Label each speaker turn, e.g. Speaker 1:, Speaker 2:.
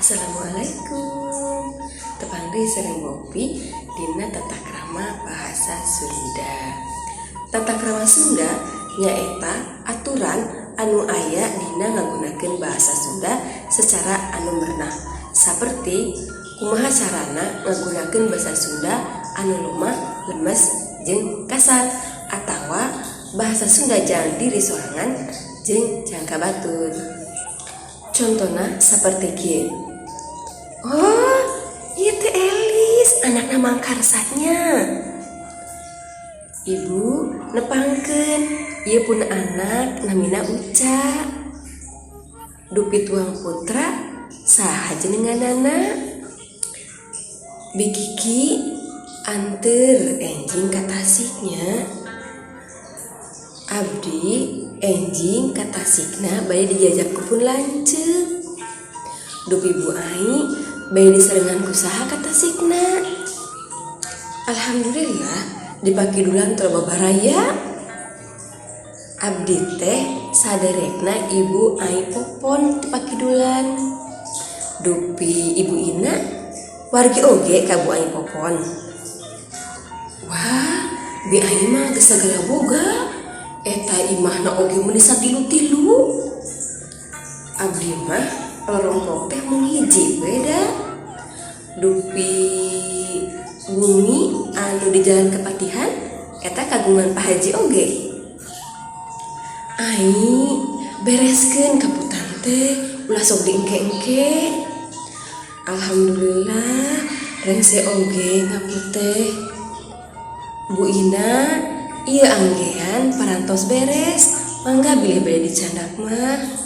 Speaker 1: Assalamualaikum. Tepang deui sareng Bopi dina tata krama bahasa Sunda. Tata krama Sunda nyaeta aturan anu aya dina ngagunakeun bahasa Sunda secara anu merenah. Saperti kumaha carana ngagunakeun bahasa Sunda anu lemah, lemes, jeung kasar atawa bahasa Sunda jang diri sorangan jeung jang ka batur. Contona saperti kieu. Oh, ieu teh Elis, anakna Mang Karsanya. Ibu nepangkeun, ieu pun anak namina Uca. Dupi tuang putra saha jenenganana? Bi Kiki anteur enjing ka Tasiknya. Abdi enjing ka Tasikna bade dijajab ku pun lanceuk. Dupi Bu Ai bade disarengan ku saha ka Tasikna? Alhamdulillah, di Pakidulan teu loba baraya. Abdi teh saderekna Ibu Ai Popon ti Pakidulan. Dupi Ibu Ina wargi oge ka Bu Ai Popon. Wah, Bi Ai mah geus sagala boga. Eta imahna oge meuni satilu-tilu. Abdi mah rorompok teh mung hiji we da. Dupi bumi anu di Jalan Kepatihan eta kagungan Pak Haji oge. Ai, bereskeun kaputan teh, ulah sok diengke-engke. Alhamdulillah, rengse oge ngaput teh. Bu Ina, ieu anggean parantos beres, mangga bilih bade dicandak mah.